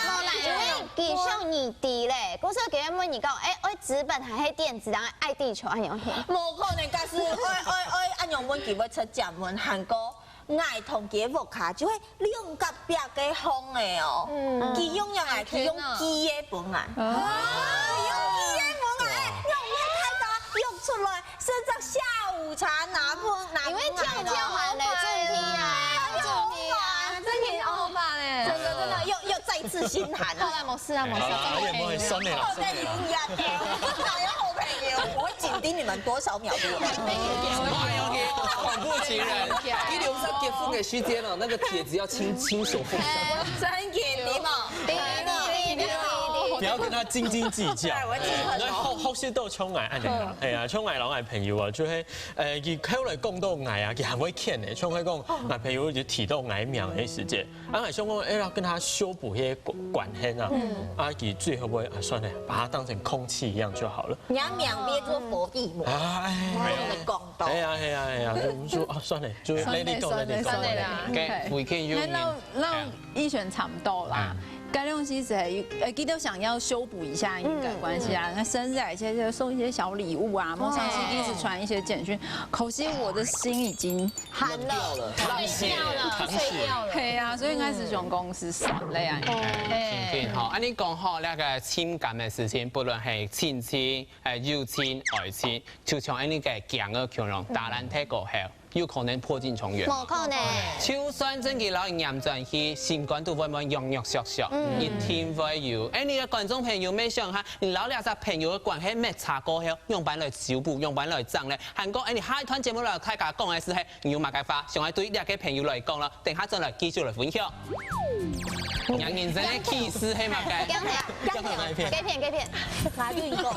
無啦，因為佢想你知咧，故所佢問你講，哎，愛紙本還係電子，然後愛地球，哎喲嘿。無可能，假使愛愛愛，恁樣問佢會出家門，還過 𠊎同佢屋下就係兩隔壁个巷仔哦。佢用樣啊，佢用寄个分𠊎。佢用寄个分𠊎，哎，用个大家約出來，食隻下午茶，拿分拿分𠊎。因為跳跳還咧，重聽啊，重聽啊，真的歐巴嘞。真的真的，又又再次心寒了。好啦，無事啊，無事。好啦，也不會酸的啦。好朋友呀，哪有好朋友？我會緊盯你們多少秒鐘。 恐怖情人，你留下結婚的時間了，那個帖子要親親手奉上。真緊盯嘛，盯盯盯盯盯。不要跟他斤斤計較。對，我記得很好。好好事都衝來，哎呀，哎呀，衝來老愛朋友啊，就會，呃，佢後來講到𠊎啊，佢還會欠的，衝來講，男朋友就提到𠊎名的時間，啊，想講，哎呀，跟他修補一些關關係啊，啊，佢最後會啊，算了，把它當成空氣一樣就好了。你要兩邊做佛地魔，哎，我跟你講。 哎呀，哎呀，哎呀，就說啊，算了，就 let it go，let it go，算了啦。OK，OK。We can 那那那一璇差不多啦。該東西是，呃，佢都想要修補一下應該關係啊。那生日啊，一些就送一些小禮物啊，莫像是一直傳一些簡訊。可惜我的心已經寒了，冷掉了，碎掉了，碎掉了。對啊，所以應該是總公司算了呀。哎，真緊吼，啊，你講吼，那個情感的事情，不論係親情、哎，友情、愛情， 就像恁呢个強个強強打爛忒過後，有可能破鏡重圓。無可能。就算真个摎佢黏轉去，心肝肚會毋會弱弱削削？一定會有。哎，你个觀眾朋友，你想下，你摎這隻朋友个關係搣差過後，仰般來修補，仰般來整呢？還過，哎，你下一段節目來大家講个係，你有麼个話想愛對這个朋友來講咯？等下轉來繼續來分享。兩人真个氣勢係麼个？講講講講，該片該片，𠊎對你講，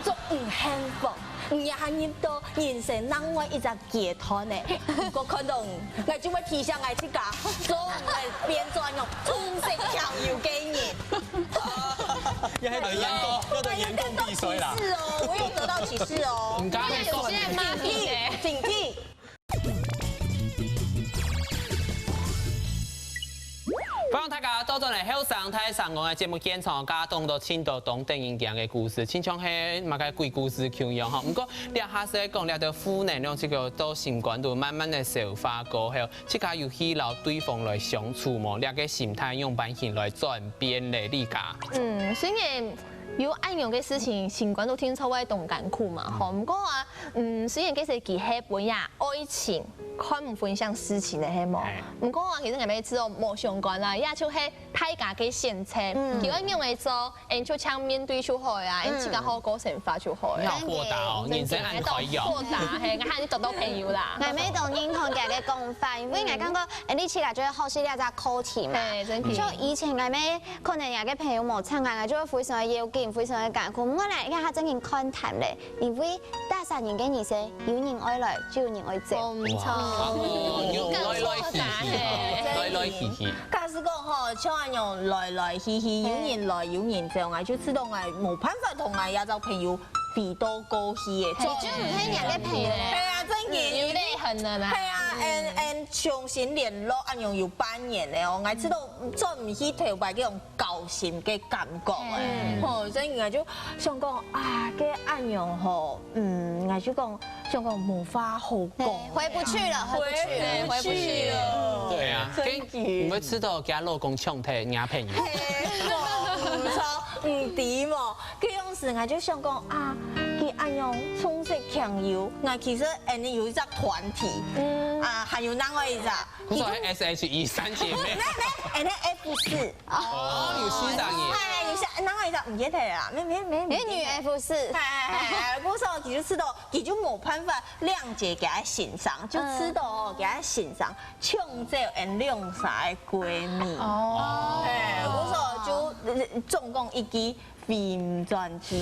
祝你幸福。 你也還入到人生另外一隻階段呢。如果看到你，𠊎就會提醒𠊎自家，做毋會變做恁樣充塞強有个人。也還有嚴重，要得嚴重避衰啦。是哦，我有得到啟示哦。你剛剛在說，警惕，警惕。 歡迎大家倒轉來後生大聲公个節目現場，剛剛講到盡多當得人驚个故事，親像係麼个鬼故事共樣吼。毋過，這下係講這兜負能量，這个到心肝肚慢慢个消化過後，自家有去摎對方來相處無？這个心態樣般形來轉變咧，你家？嗯，雖然有恁樣个事情，心肝肚定著會當艱苦嘛，吼。毋過啊，嗯，雖然其實佢係分這愛情看毋分像事情个，係無？毋過啊，其實𠊎乜知哦，無相干啦，這就係大家个選擇。佢愛仰仔做，𠊎就像面對就好啊，𠊎自家好過生活就好啊。你好豁達哦，人生恁開揚。豁達，嘿，𠊎還係交到朋友啦。𠊎乜當認同佢个講法，因為𠊎感覺，哎，你自家就會學習這隻課題嘛。嘿，真的。就以前𠊎乜 可能𠊎个朋友無參加，𠊎就會非常个要緊，非常个艱苦。毋過呢，這下正經看淡咧，因為大三人个人生，有人愛來，就有人愛走。無錯，有來來去去，來來去去。假使講吼，像恁樣來來去去，有人來有人走，𠊎就知道𠊎無辦法同𠊎這隻朋友回到過去个。就毋係你个朋友咧。係啊，正經。有淚痕了啦。係啊，and and 重新聯絡，恁樣有半年了哦，𠊎知道轉毋去頭擺該種交心个感覺欸。吼，所以𠊎就想講啊，該恁樣吼，嗯，𠊎就講，想講無話好講。回不去了，回不去了，回不去了。對啊，你會知道佢老公搶忒若朋友。嘿，無錯，毋知無。 該樣時，𠊎就想講啊，佢恁樣充實強有，𠊎其實𠊎有一隻團體，啊，還有另外一隻，不是S H E三姐妹。沒沒，F四。哦，有四隻人。哎，有四，另外一隻毋記得啦，沒沒沒，美女F四。哎哎哎，不是哦，佢就知道，佢就無辦法諒解佢个先生，就知道哦，佢个先生搶走𠊎兩儕个閨蜜。哦，哎，不是哦，就總共一支 回轉去。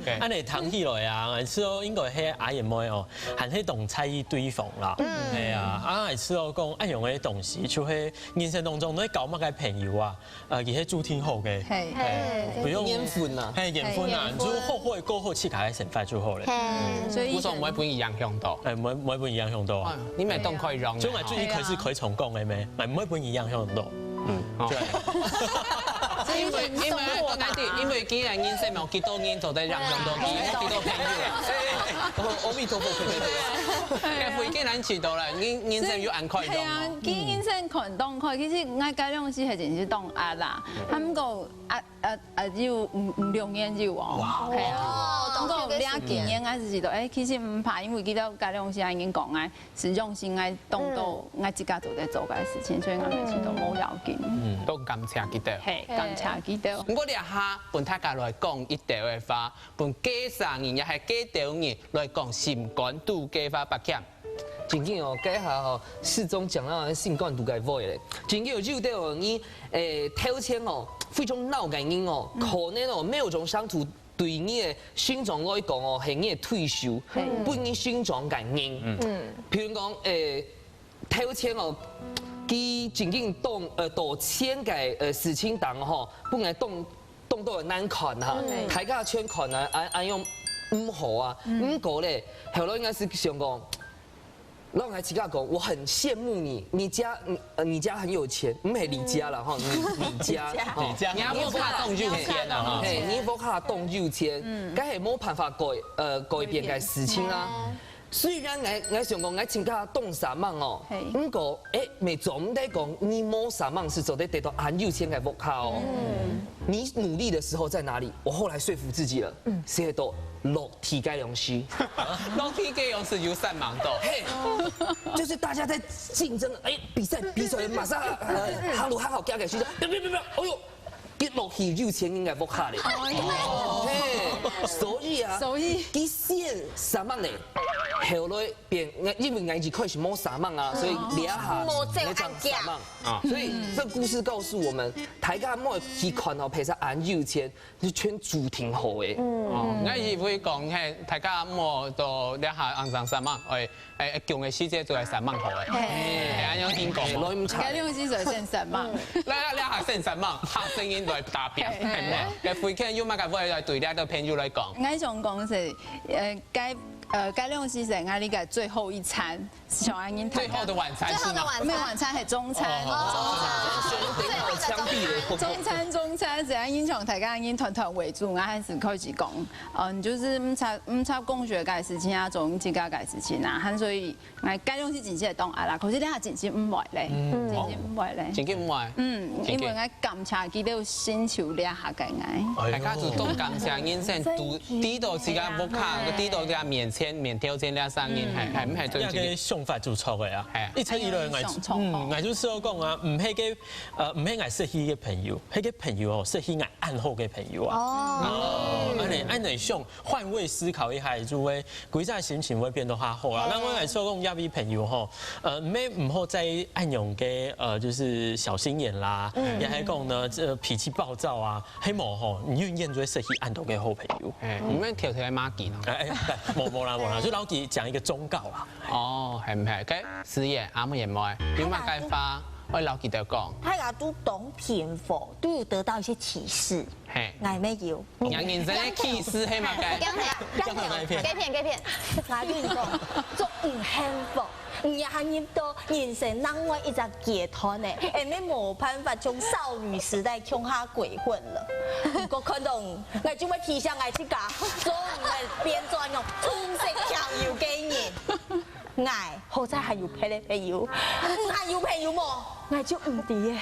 恁呢聽起來啊，𠊎知哦，應該係阿英妹哦，還係當在意對方啦。係啊，啊，𠊎知哦，講恁樣个東西，就係人生當中，你交麼个朋友啊，呃，佢係注定好个。係，不用緣分啊。係緣分啊，就好好个過好自家个生活就好了。所以無想毋會分佢影響到。哎，毋會毋會分佢影響到啊。你乜當開朗。所以𠊎最一開始開場講个咩，𠊎毋會分佢影響到。 嗯，對。因為因為講難聽，因為既然人生無幾多人做得讓用到，幾多朋友。阿彌陀佛，對對對。哎，已經難知道了，人人生有恁快樂。係啊，佢人生看當快，其實𠊎該量時係真係當壓啦，還毋過啊啊啊，有五五六年有哦，係啊，毋過這幾年𠊎係知道，哎，其實毋怕，因為佢到該量時已經講哎。 是用心愛動到愛自家做得做个事情，所以𠊎每次都無要緊。嗯，都感謝佢兜。嘿，感謝佢兜。毋過這下分大家來講一條个話，分該儕人也係該兜人來講心肝肚个話，伯謙。真緊哦，該下哦，始終講到心肝肚个話咧。真緊哦，有兜哦，你誒頭前哦，非常老个人哦，可能哦，某種程度 對你个心中來講哦，係你个退休，分你心中个人。嗯，譬如講，誒，頭前哦，佢正經當呃多錢个呃事情當吼，本來當當到難看哈，大家全看啊，恁恁樣毋好啊。毋過咧，後來應該係想講， 然後還自家講，我很羨慕你，你家，你呃，你家很有錢，毋係你家啦吼，你你家，吼。你家。你阿婆較當有錢啊，吼。嘿，你阿婆較當有錢，該係無辦法改呃改變个事情啊。雖然𠊎𠊎想講，𠊎自家當煞猛哦，毋過誒，乜做毋得講你無煞猛係做得得到恁有錢个屋下哦。你努力的時候在哪裡？我後來說服自己了，係到 落地該量時。落地該量時有煞猛到。嘿，就是大家在競爭，哎，比賽比賽，馬上呃，行路行好，行个時間，別別別別，哎喲，跌落去有錢人个屋下咧。嘿，所以啊，所以佢先煞猛咧，後來變，因為𠊎一開始無煞猛啊，所以這下無這樣煞猛。所以這故事告訴我們，大家莫去看哦，別儕恁有錢， 係全注定好个。哦，𠊎以為講，嘿，大家莫到這下硬生煞猛，哎，哎，窮个時節做來煞猛好个。嘿，恁樣應該。該量時就先煞猛。來啊，這下先煞猛，下聲音來打拼，係無？該福建有麼个話來對這个朋友來講？𠊎想講係，呃，該呃，該量時係𠊎這个最後一餐。像恁樣大家最後的晚餐是嗎？最後的晚餐。沒有，晚餐係中餐。哦，中餐。最後的中餐。中餐，中餐，只要恁樣像大家恁樣團團圍住，然後開始開始講，嗯，就是毋插毋插講學个事情啊，做自家个事情啊，還所以，哎，該東西真係當愛啦，可是你還真心毋會咧，嗯。真心毋會咧。真心毋會。嗯，真心。因為𠊎感謝佢兜星球這下个𠊎。哎喲。大家就當感謝人生，都知道自家屋下，知道自家面前面條件這生人，還還毋係做這个。 想法就錯个啊。係啊。一直以來，𠊎，哎，想錯。嗯，𠊎就試過講啊，毋係个，呃，毋係𠊎失去个朋友，係个朋友哦，失去𠊎恁好个朋友啊。哦。哦，恁樣，恁樣想，換位思考一下，就會，歸隻心情會變到較好啦。係。那𠊎來說講，這位朋友吼，呃，毋係毋好再恁樣个，呃，就是小心眼啦，嗯。也還講呢，這脾氣暴躁啊，係無吼，你永遠就會失去恁多个好朋友。哎，你們偷偷罵佢咯。哎，哎，無，無啦，無啦，就摎佢講一個忠告啦。 哦，係毋係？該師爺、阿妹、阿妹，有麼个話愛摎佢兜講？大家都當平和，都有得到一些啟示。嘿。𠊎乜有。人人生个啟示係麼个？該片，該片，該片，該片。𠊎同你講，做毋幸福，你還入到人生另外一隻階段呢，係無辦法像少女時代共下鬼混了。毋過看到你，𠊎就會提醒𠊎自家，做毋得變做恁樣痛惜朋友个人。 𠊎好在還有別个朋友，還有朋友無？𠊎就毋知耶。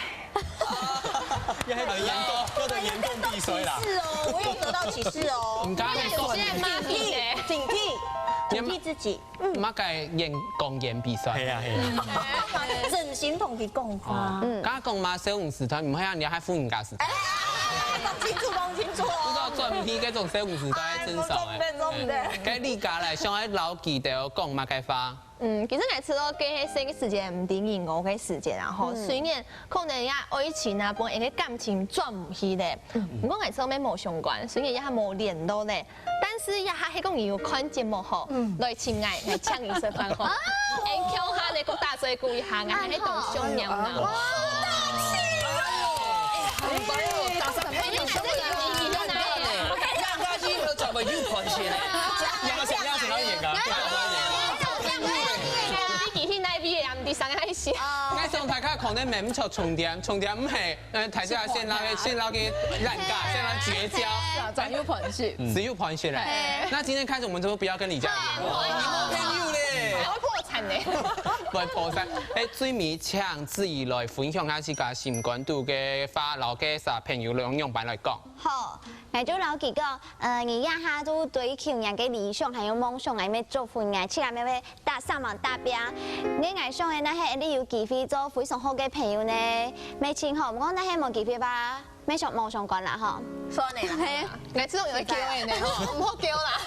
也還有嚴重，有點嚴重避衰啦。啟示哦，我有得到啟示哦。你剛剛講，現在罵你呢。警惕，警惕，警惕自己。麼个眼光眼鼻酸。係啊，係啊。真心同佢講話。哦，嗯。剛剛講嘛，小紅時代，毋係啊，你還婦人家時代。哎，講清楚，講清楚哦。不知道轉去該種小紅時代真少哎。哎，重點，重點。該你家來，想愛摎佢兜講麼个話？ 嗯，其實𠊎知道該係細个時節毋知人个時節啊吼，嗯。雖然可能呀愛情啊，分人个感情轉毋去咧，嗯。毋過𠊎知道乜無相關，雖然也無聯絡咧，但是也還係講你有看節目吼，嗯。來尋𠊎，來請你食飯吼。啊。𠊎共下來過打嘴鼓一下，𠊎還係當想念你。啊，好。哇，好大氣哦！哎，很棒哦，打上朋友圈的一個讚呢。讓他去喝酒吧，又團結了。邀請，邀請他演啊，邀請他演啊。 你記起哪位啊？毋知啥个意思。哦。𠊎想大家可能毋係重點，重點毋係，呃，大家先摎佢，先摎佢爛架，先摎佢絕交。係啊，轉又盤起。只有盤起來。係。那今天開始我們就不要跟李佳琦。哎，不好意思。朋友咧。還會破產呢。不會破產。哎，最尾請子怡來分享下自家心肝肚个話，摎該儕朋友用樣般來講。好，𠊎就摎佢講， 呃，你這下都追求你个理想還有夢想，𠊎乜祝福你，自家乜會打生猛打拚。你𠊎想个，若係你有機會做非常好个朋友呢，乜盡好。毋過若係無機會吧，乜想無相干啦吼。算了啦。係。𠊎知道有个Q A呢吼，毋好Q啦。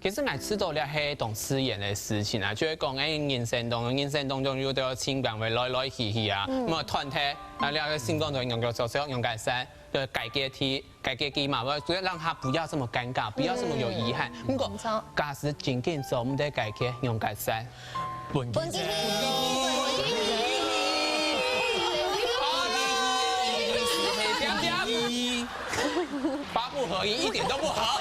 其實𠊎知道這係當自然个事情啊，就係講，哎，人生當中，人生當中有兜情感會來來去去啊，嗯。無斷忒，啊，這个心肝就會用个，就係用个善，就解決去 解決佢嘛，我主要讓他不要這麼尷尬，不要這麼有遺憾。嗯。毋過，沒錯。假使真緊做毋得解決，用解散。分佢去。分佢去。八不合一，一點都不好。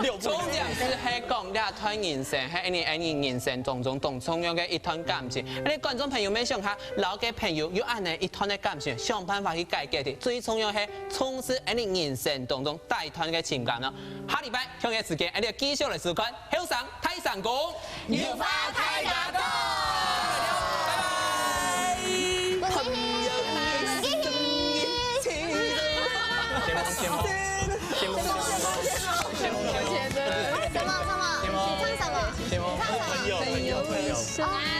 六不合。重點係，係講這段人生，係你，係你人生當中當重要个一段感情。你觀眾朋友們想下，摎个朋友有恁樣一段个感情，想辦法去解決佢。最重要係 重視𠊎俚人生當中帶團个情感呢。下禮拜同一時間，𠊎俚繼續來收看《後生大聲公》，有話大家講。拜拜。朋友，朋友，朋友，朋友。什么什么？你唱什么？你唱什么？朋友，朋友，朋友。哦。